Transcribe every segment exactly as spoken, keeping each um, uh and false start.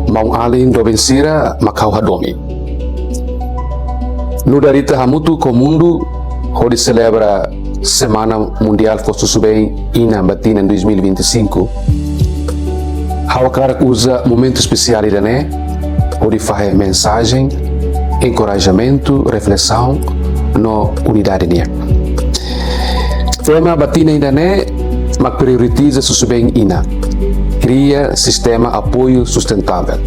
Maun-alin doben sira mak ha'u hadomi. Nu'udar ita hamutuk ho mundu hodi selebra Semana Mundiál Fó Susubeen Inan ba tinan dois mil e vinte e cinco, ha'u hakarak uza momentu espesiál ida-ne'e hodi fahe mensajen enkorajamentu, reflesaun no unidade nian. Tema ba tinan ida-ne'e mak prioritiza susubeen inan, kria sistema apoiu sustentável.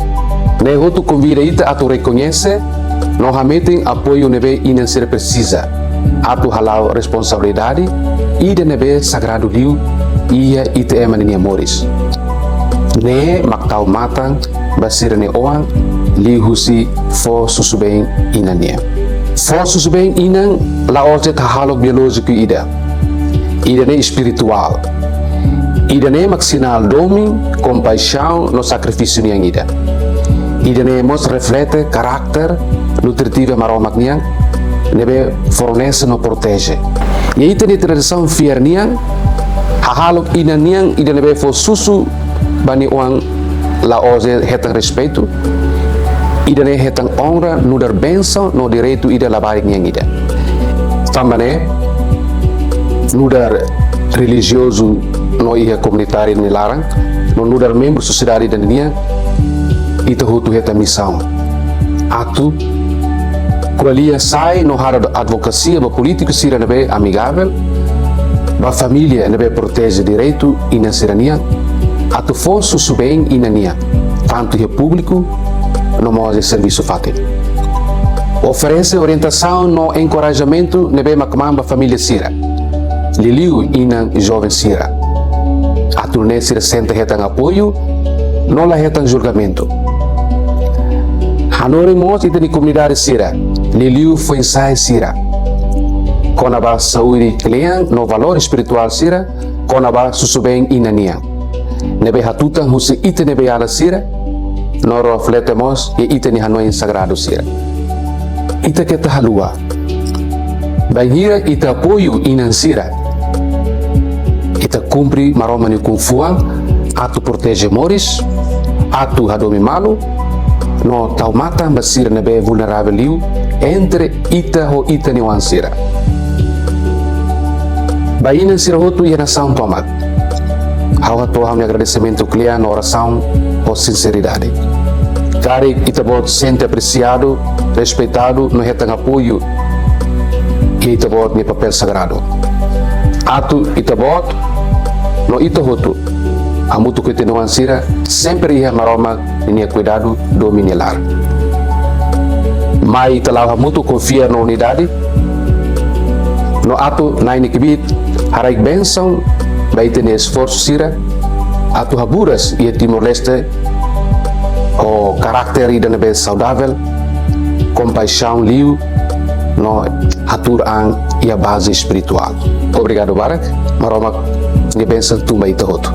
Ne'e hotu konvida ita atu rekoñese no hametin apoiu ne'ebé inan sira presiza, atu hala'o responsabilidade ida ne'ebé sagradu liu iha ita ema ninia moris. Ne'e mak tau matan ba sira-nia oan liuhusi fó susubeen inan nian. Fó susubeen inan la'ós de'it hahalok biolójiku ida. Ida-ne'e espirituál. Ida-ne'e mak sinál domin, kompaixaun no sakrifísiu nian ida. Ida-ne'e mós reflete karakter nutritiva Maromak nian ne'ebé fornese no proteje. Iha ita-nia tradisaun fiar nian, hahalok inan nian ida ne'ebé fó susu ba nia oan la'ós de'it hetan respeitu, ida-ne'e hetan onra nu'udar bensaun no direitu ida labarik nian ida. Tanba ne'e, nu'udar relijiozu no iha komunitáriu nia laran, no nu'udar membru sosiedade ida nian, ita hotu hetan misaun atu ko'alia sai no halo advokasia ba polítiku sira ne'ebé amigavel, ba família ne'ebé proteje direitu inan sira-nian, atu fó susubeen inan nian, tantu iha públiku no mós iha servisu fatin. Oferese orientasaun no enkorajamentu ne'ebé mak kmaan ba família sira, liuliu inan joven sira, atu nune'e sira sente hetan apoiu no la hetan julgamentu. Hanorin mós ita-nia komunidade sira, liuliu foin-sa'e sira, kona-ba saúde kle'an no valór espirituál sira, kona-ba susubeen inan nian, ne'ebé hatutan husi ita-nia beiala sira, no reflete mós iha ita-nia hanoin sagradu sira. Ita keta haluha, bainhira ita apoiu inan sira, ita kumpre Maromak nia ukun-fuan atu proteje moris, atu hadomi malu, no tau matan ba sira ne'ebé vulneravel liu entre ita ho ita-nia oan sira. Ba inan sira hotu iha nasaun tomak, ha'u hato'o ha'u-nia agradesimentu kle'an no orasaun ho sinseridade. Karik ita-boot sente apresiadu, respeitadu no hetan apoiu iha ita-boot nia papél sagradu, atu ita-boot no ita hotu hamutuk ho ita-nia oan sira sempre iha Maromak ninia kuidadu domin nia laran. Mai ita la'o hamutuk ho fiar no unidade, no atu Na'i nia kbiit haraik bensaun ba ita-nia esforsu sira atu haburas iha Timor-Leste ho karakter ida ne'ebé saudavel, kompaixaun liu, no hatuur an iha baze espirituál. Obrigadu barak, Maromak nia bensaun tun ba ita hotu.